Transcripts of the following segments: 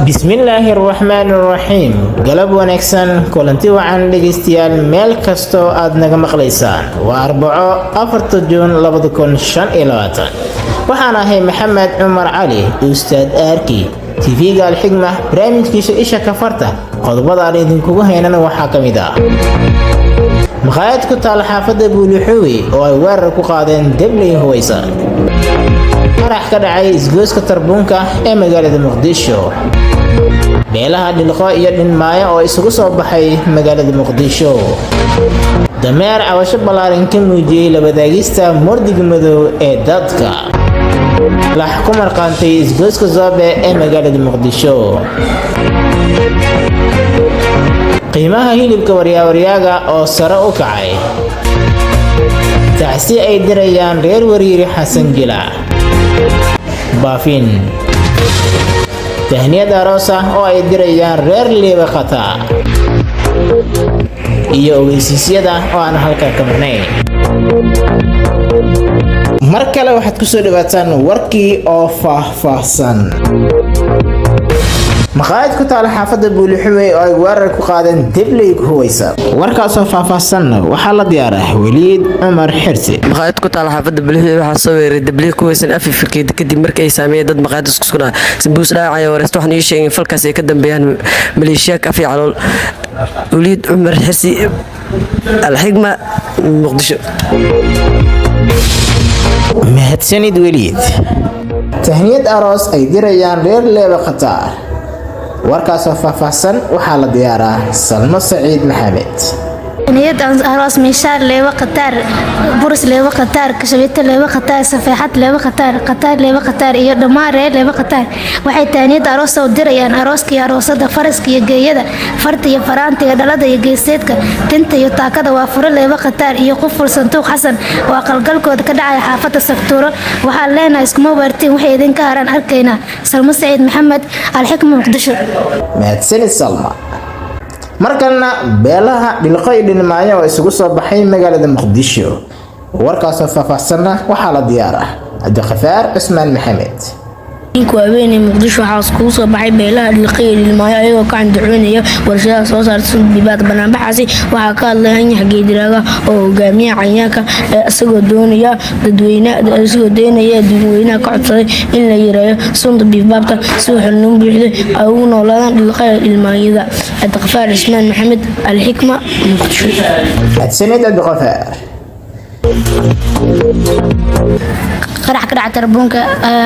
Bismillaahi raxmaani raxiim. Galab wanaagsan, kulanti wacan dhegaystayaal, meel kastoo aad naga maqlaysaan. Waa Arbaco, 4-ta Juun 2025. Waxaan ahay Maxamed Cumar Cali, Ustaad Aarki, TV-ga Alxigma, barnaamijkiisa Isha Kafarta. Qodobada aan idinkugu haynana waxaa ka mid ah maqaayad ku taal xaafadda Buulixuwi oo ay weerar ku qaadeen debley huwaysa, qarax ka dhacay isgoyska Tarbuunka ee magaalada Muqdisho, beelaha Dhilqo iyo Dhinmaayo oo isugu soo baxay magaalada Muqdisho, dameer cabasho ballaaran ka muujiyey la wadaagista mordiga madow ee dadka, lax ku marqaantay isgoyska Zoobe ee magaalada Muqdisho, qiimaha hilibka waryaawaryaaga oo sare u kacay, tacsi ay dirayaan reer Wariiri Xasan Jilac, baafin tahniyad aroos ah oo ay dirayaan reer Liiba Khata, iyo ogeysiisyada oo aan halkaa ka marnayn. Mar kale waxaad kusoo dhawaataan warkii oo faah-faahsan. Maqaayad ku taala xaafadda Buulixumey oo ay weerar ku qaadeen debley huwaysa. Warkaasoo faahfaahsanna waxaa la diyaaraa Weliid Cumar Xirsi. Maqaayad ku taala xaafadda Buulixumey waxaa soo weeraray debley ku weysan afi firkeeda kadib markii ay saameeyeen dad maqaayad isku sugnaa. Sambuus dhaawacaya wareysto waxaan ii sheegay in falkaas ay ka dambeeyaan maleeshiyaadka af iyo calool. Weliid Cumar Xirsi, Alxigma, Muqdisho. Mahadsanid, Weliid. Tahniyad aroos ay dirayaan reer Leeba Khataar. Warkaasoo faahfaahsan waxaa la diyaaraa Salmo Saciid Maxamed. Niyad aroos: miishaar Leebo Khataar, buris Leebo Khataar, kashabiito Leebo Khataar, safeexad Leebo Khataar, Khataar Leebo Khataar iyo dhammaan reer Leebo Khataar waxay tahniyad aroos u dirayaan arooska iyo aroosada, faraska iyo geeyada, farta iyo faraantiga, dhalada iyo geeseedka, tinta iyo taakada. Waa furo Leebo Khataar iyo Quful Santuuq Xasan oo aqalgalkooda ka dhacaya xaafada Saktuuro. Waxaan leenahay, iskuma weertiin, waxay idinka haraan arkaynaa. Salmo Saciid Maxamed, Alxikma, Muqdisho. Mahadsanid, Salma. Markalna beelaha Dhilqo iyo Dhinmaayo oo isugu soo baxay magaalada Muqdisho. Warkaasoo faahfaahsanna waxaa la diyaara Cabdiqafaar Cusmaan Maxamed. Ninku haweeney Muqdisho waxaa iskugu soo baxay beelaha Dhilqo iyo Dhilmaayo ayagoo ka candacoonaya warshadaha soo saarta sunta. Banaanbaxaasi waxaa ka hadlay Anyax Geediraaga oo hogaamiyaha cayaanka ee isagoo doonaya dadweynaha ka codsaday in la yareeyo sunta biibaabta si xornimo buuxda ay ugu noolaadaan Dhilqa iyo Dhilmaanyada. Cabdiqafaar Cismaan Maxamed, Alxikma, Muqdisho. Mahadsanid, Cabdiqafaar. Qarax ka dhaca Tarbuunka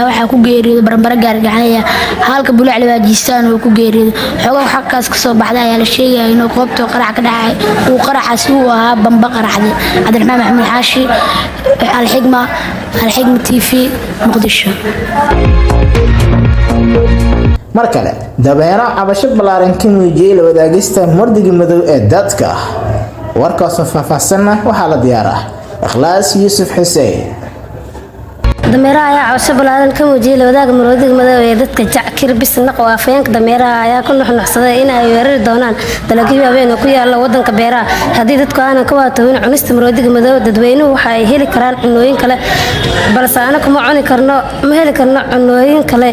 waxaa ku geeriyooday baranbaro gaargacanaya, halka Bulacli Baajiistaan uu ku geeriyooday. Xogo xagkaas kasoo baxday ayaa la sheegaya inuu goobta qarax ka dhacay uu qaraxaasi uu ahaa bamba qaraxday. Cabdiraxmaan Maxamuud Xaashi, Alxigma, Alxigma TV, Muqdisho. Mar kale, dabeero cabasho ballaaran ka muujiyey la wadaagista mordiga madow ee dadka. Warkaasoo faahfaahsanna waxaa la diyaaraa Ikhlaas Yuusuf Xuseen. Dameeraha ayaa cabasho ballaaran ka muujiyey lawadaaga maroodiga madow ee dadka. Jackir Bisnaq oo afhayeenka dameeraha ayaa ku nuxnuxsaday in ay weerari doonaan dalagyo waaweyn oo ku yaala wadanka beeraha haddii dadku aanan ka waatoobin cunista maroodiga madow. Dadweynuhu waxa ay heli karaan cunooyin kale, balse anaku ma cuni karno, ma heli karno cunooyin kale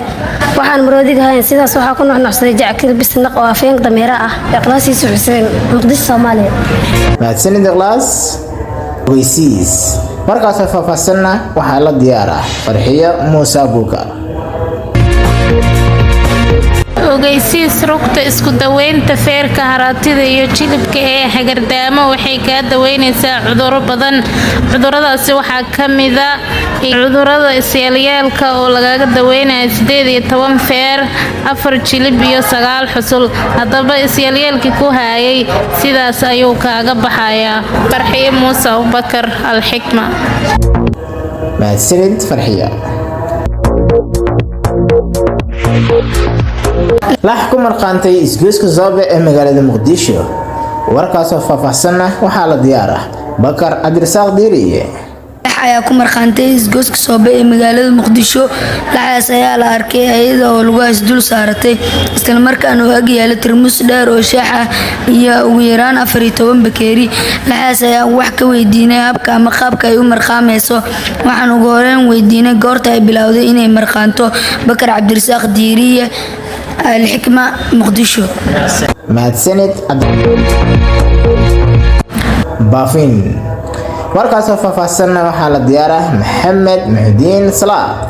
waxaan maroodiga hayn. Sidaas waxaa ku nuxnuxsaday Jackir Bisnaq oo afhayeenka dameeraha ah. Ikhlaas Yuusuf Xuseen, Muqdisho, Soomaaliya. Mahadsanid, Ikhlaas. Ogeysiis. Markaasoo faahfaahsanna waxaa la diyaaraa Farxiyo Muuse Abuukar. Ogeysiis: rugta isku daweynta feerka, haraatida iyo jilibka ee Xagardaamo waxay kaa daweyneysaa cuduro badan. Cuduradaasi waxaa ka mida cudurada isyeelyeelka oo lagaga daweynayo 18 feer, 4 jilib iyo 9 xusul. Haddaba isyeelyeelkii ku haayay sidaas ayuu kaaga baxayaa. Farxiyo Muuse Abubakar, Alxikma. Mahadsanid, Farxiya. Lax ku marqaantay isgoyska Zoobe ee magaalada Muqdisho. Warkaasoo faahfaahsanna waxaa la diyaar ah Bakar Cabdirasaaq Diiriye. Lax ayaa ku marqaantay isgoyska Soobe ee magaalada Muqdisho. Laxdaas ayaa la arkay iyada oo lugahaas dul saaratay, islamarkaana uu ag yaala tarmuus dheer oo shaax ah iyo ugu yaraan 14 bakeeri. Laxdaas ayaan wax ka weydiinay habka ama qaabka ay u marqaamayso. Waxaan ugu horeyn weydiinay goorta ay bilowday inay marqaanto. Bakar Cabdirasaaq Diiriye. Alxikma, Muqdisho. Mahadsanid Baafin. Warkaasoo faahfaahsanna waxaa la diyaarah Maxamed Muxudiin Salaad.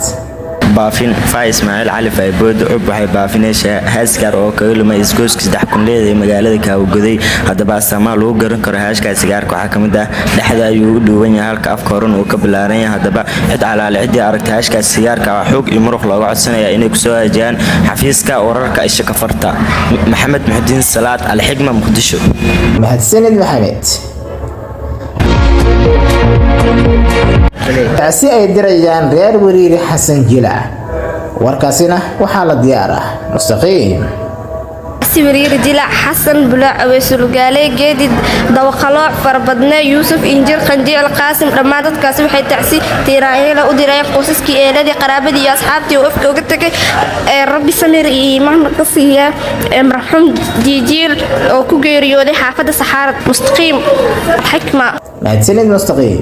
Baafin: Faa Ismaaciil Cali Faybood Cub waxay baafinaysaa haaskaar oo kaga lumay isgoyska saddex kunleeda ee magaalada Kaawagoday. Haddaba astaamaha lagu garan karo haashkaas sigaarka waxaa kamid ah dhexda ayuu u dhuuban yahay, halka afka horan uu ka ballaaran yahay. Haddaba cid calaale ciddii aragtay haashkaas sigaarka waa xoog iyo muruq looga codsanaya inay kusoo hajiyaan xafiiska wararka Isha Kafarta. Maxamed Muxudiin Salaad, Alxigma, Muqdisho. Mahadsanid Maxamed. Tacsi ay dirayaan reer Wariiri Xasan Jilac. Warkaasina waxaa la diyaar ah Mustaqiim. Wariir Jilac Xasan Bulaac Aweysulugaale Geedi Dawaqalooc Farabadne Yuusuf Injir Qanjeel Qaasim, dhammaan dadkaasi waxay tacsi tiiraanyala u dirayeen qoysaskii, eeladii, qaraabadii iyo asxaabtii uu afka uga tegay ee Rabbi samir iyo iimaan ka siiya ee marxuum Jiijiil oo ku geeriyooday xaafadda Saxaarad. Mustaqiim, Xikma. Mahadsanid Mustaqiim.